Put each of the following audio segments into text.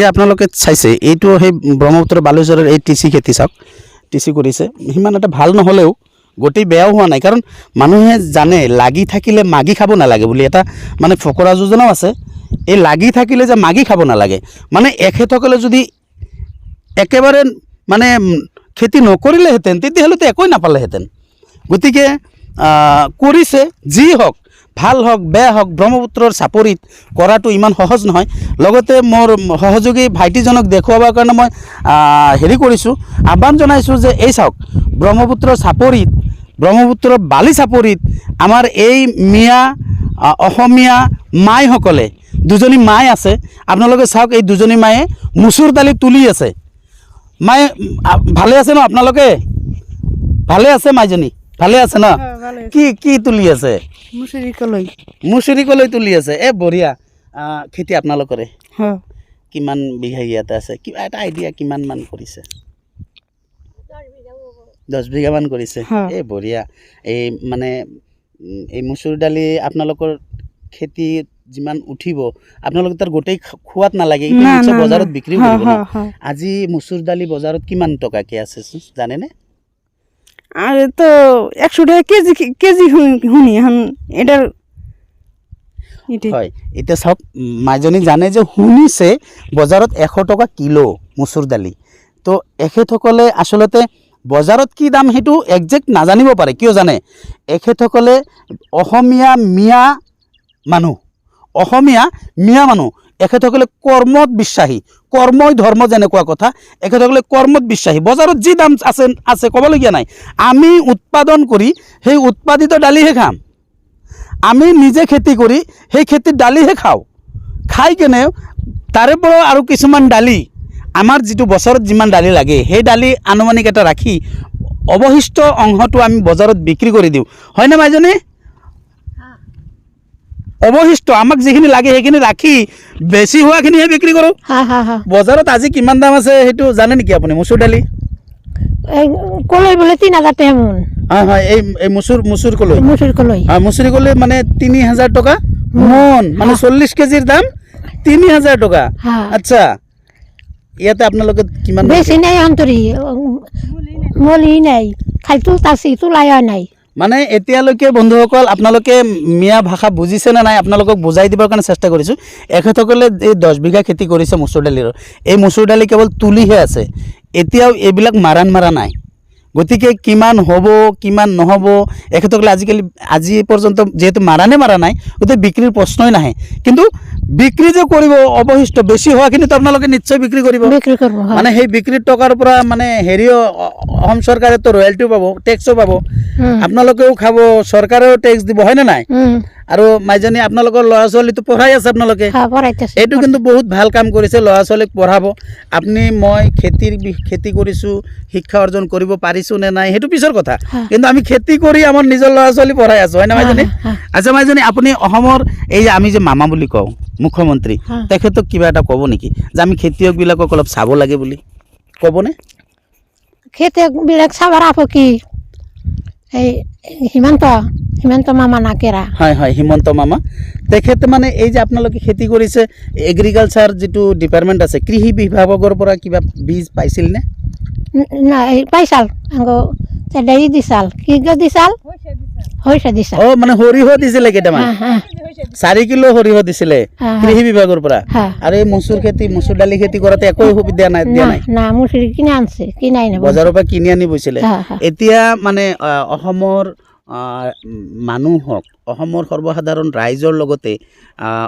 এই আপোনালোকে চাইছে, এইটো সেই ব্ৰহ্মপুত্ৰ বালুচৰৰ এই টিচি খেতি। চাওক, টিচি কৰিছে। সিমান এটা ভাল নহ'লেও গোটেই বেয়াও হোৱা নাই। কাৰণ মানুহে জানে, লাগি থাকিলে মাগি খাব নালাগে বুলি এটা মানে ফকৰা যোজনাও আছে। এই লাগি থাকিলে যে মাগি খাব নালাগে, মানে এখেতসকলে যদি একেবাৰে মানে খেতি নকৰিলেহেঁতেন, তেতিয়াহ'লেতো একোৱেই নাপালেহেঁতেন। গতিকে কৰিছে, যি হওক, ভাল হওক বেয়া হওক, ব্ৰহ্মপুত্ৰৰ চাপৰিত কৰাটো ইমান সহজ নহয়। লগতে মোৰ সহযোগী ভাইটিজনক দেখুৱাবৰ কাৰণে মই হেৰি কৰিছোঁ, আহ্বান জনাইছোঁ যে এই চাওক, ব্ৰহ্মপুত্ৰৰ চাপৰিত, ব্ৰহ্মপুত্ৰৰ বালি চাপৰিত আমাৰ এই মিয়া অসমীয়া মাইসকলে, দুজনী মাই আছে। আপোনালোকে চাওক, এই দুজনী মায়ে মচুৰ দালি তুলি আছে। মায়ে ভালে আছে ন? আপোনালোকে ভালে আছে? মাইজনী ভালে আছে ন? কি কি তুলি আছে? মুচৰি কলৈ। মুচৰি কলৈ তুলি আছে। এ বঢ়িয়া। খেতি আপোনালোকৰে? হয়। কিমান বিঘা ইয়াতে আছে? কিবা এটা আইডিয়া, কিমান মান কৰিছে? 10 বিঘামান কৰিছে? হয়। এই বঢ়িয়া। এই মানে এই মচুৰ দালি আপোনালোকৰ খেতি যিমান উঠিব, আপোনালোকে তাৰ গোটেই খোৱাত নালাগে, এইটো না, নিশ্চয় না, বজাৰত না। বিক্ৰীও হয়, কৰিব ন? হয়। আজি মচুৰ দালি বজাৰত কিমান টকাকে আছে জানেনে? আর তো 100 টাকা কেজি কেজি শুনি এখন এটার এটাই। হয়, এতিয়া চাওক, মাজনী জানে যে শুনিছে বজাৰত 100 টকা কিলো মচুৰ দালি। তো এখেতসকলে আচলতে বজাৰত কি দাম সেইটো একজেক্ট নাজানিব পাৰে। কিয় জানে? এখেতসকলে অসমীয়া মিয়া মানুহ, অসমীয়া মিয়া মানুহ। এখেতসকলে কৰ্মত বিশ্বাসী। কৰ্মই ধৰ্ম যেনেকুৱা কথা, এখেতসকলে কৰ্মত বিশ্বাসী। বজাৰত যি দাম আছে আছে, ক'বলগীয়া নাই। আমি উৎপাদন কৰি সেই উৎপাদিত দালিহে খাম। আমি নিজে খেতি কৰি সেই খেতিৰ দালিহে খাওঁ। খাই কেনে তাৰে পৰাও আৰু কিছুমান দালি, আমাৰ যিটো বছৰত যিমান দালি লাগে, সেই দালি আনুমানিক এটা ৰাখি অৱশিষ্ট অংশটো আমি বজাৰত বিক্ৰী কৰি দিওঁ। হয়নে মাইজনী? অৱশিষ্ট আমাক যিখিনি লাগে সেইখিনি ৰাখি বেছি হোৱাখিনিহে বিক্ৰী কৰোঁ। হা হা হা। বজাৰত আজি কিমান দাম আছে সেইটো জানে নেকি আপুনি, মচুৰ দালি? এই কলৈ বোলে 3000 টকা মোন। হয় হয়, এই এই মচুৰ মচুৰ কলৈ। মুচুৰ কলৈ। হয়, মচুৰি কলৈ মানে 3000 টকা মোন, মানে 40 কেজিৰ দাম 3000 টকা। হা। আচ্ছা, ইয়াতে আপোনালোকে কিমান? বেছি নাই অন্তৰি, মলি নাই, খালি তুলতাছি, তোলাই নাই। মানে এতিয়ালৈকে বন্ধুসকল, আপোনালোকে মিয়া ভাষা বুজিছে নে নাই, আপোনালোকক বুজাই দিবৰ কাৰণে চেষ্টা কৰিছোঁ। এখেতসকলে এই 10 বিঘা খেতি কৰিছে মচুৰ দালিৰ। এই মচুৰ দালি কেৱল তুলিহে আছে, এতিয়াও এইবিলাক মাৰাণ মাৰা নাই। গতিকে কিমান হ'ব কিমান নহ'ব, এখেতসকলে আজিকালি আজি পৰ্যন্ত যিহেতু মাৰাণে মাৰা নাই, গতিকে বিক্ৰীৰ প্ৰশ্নই নাহে। কিন্তু বিক্ৰী যে কৰিব, অৱশিষ্ট বেছি হোৱাখিনিতো আপোনালোকে নিশ্চয় বিক্ৰী কৰিব। বিক্ৰী কৰিব, হয়। মানে সেই বিক্ৰীৰ টকাৰ পৰা মানে হেৰিও অসম চৰকাৰেতো ৰয়েলটিও পাব, টেক্সো পাব। আপোনালোকেও খাব, চৰকাৰেও টেক্স দিব, হয়নে নাই? উম। আৰু মাইজনী, আপোনালোকৰ ল'ৰা ছোৱালীটো পঢ়াই আছে আপোনালোকে? হ্যাঁ, পঢ়াইতেছে। এইটো কিন্তু বহুত ভাল কাম কৰিছে, ল'ৰা ছোৱালীক পঢ়াব। আপুনি মই খেতি কৰিছোঁ, শিক্ষা অৰ্জন কৰিব পাৰিছোঁ নে নাই সেইটো পিছৰ কথা। কিন্তু আমি খেতি কৰি আমাৰ নিজৰ ল'ৰা ছোৱালী পঢ়াই আছোঁ, হয়নে মাইজনী? হা। আচ্ছা মাইজনী, আপুনি অসমৰ এই যে আমি যে মামা বুলি কওঁ, মুখ্যমন্ত্ৰী, তেখেতক কিবা এটা ক'ব নেকি যে আমি খেতিয়কবিলাকক অলপ চাব লাগে বুলি ক'বনে? খেতিয়কবিলাক চাবার আপো কি, এই হিমন্ত হিমন্ত মামা না কেরা? হয় হয়, হিমন্ত মামা। তেখেতে মানে এই যে আপোনালোকে খেতি কৰিছে, এগ্ৰিকালচাৰ যিটো ডিপাৰ্টমেণ্ট আছে, কৃষি বিভাগৰ পৰা কিবা বীজ পাইছিল নে? না, এই পাইছাল আঙ্গ চেডাই দিছাল, কি গো দিছাল, হইসা দিছাল। অ, মানে সৰিয়হ দিছিলে কেইটামান? হ্যাঁ হ্যাঁ 4 কিলো সৰিয়হ দিছিলে হ্যাঁ। কৃষি বিভাগৰ পৰা? হ্যাঁ। আৰু এই মচুৰ খেতি, মচুৰ দালি খেতি কৰোঁতে একো সুবিধা নাই, দিয়া না। নাই? না, মুসুৰি কিনে আনছে, কিনাই না। বজাৰৰ পৰা কিনি আনি বৈছিলে? হ্যাঁ হ্যাঁ এতিয়া মানে অসমৰ মানুহক, অসমৰ সৰ্বসাধাৰণ ৰাইজৰ লগতে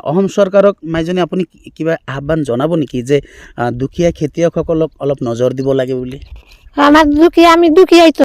অসম চৰকাৰক মাইজনী আপুনি কিবা আহ্বান জনাব নেকি যে দুখীয়া খেতিয়কসকলক অলপ নজৰ দিব লাগে বুলি? আমাৰ দুঃখী, আমি দুঃখী তো।